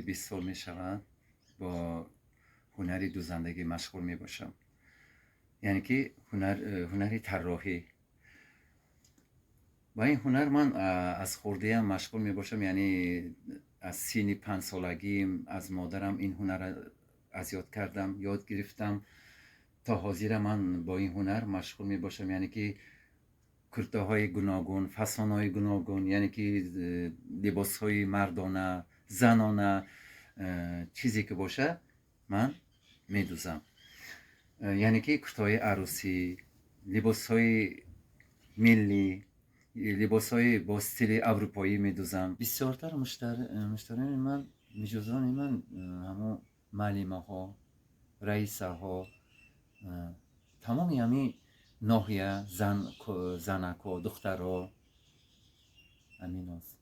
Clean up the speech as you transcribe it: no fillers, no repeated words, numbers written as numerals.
20 сол мешавад, бо ҳунари дӯзандагӣ машғул мебошам, яъне ки ҳунари тарроҳӣ. Ба ин ҳунар ман аз хурдиам машғул мебошам, яъне аз синни 5 солагиам аз модарам ин ҳунарро аз ёд кардам, ёд гирифтам. То ҳозира ман бо ин ҳунар машғул мебошам, яъне ки куртаҳои гуногун, фасонҳои гуногун, яъне ки либосҳои мардона, занона, чизе ки боша, ман медӯзам, яъне ки куртаҳои арӯсӣ, либосҳои миллӣ, либосҳои бо стили аврупоӣ медӯзам. Бисёртар муштариёни ман, мижозони ман ҳамон муаллимаҳо, раисаҳо, тамоми ҳамин ноҳия, занакҳо, духтарҳо, ҳамин аст.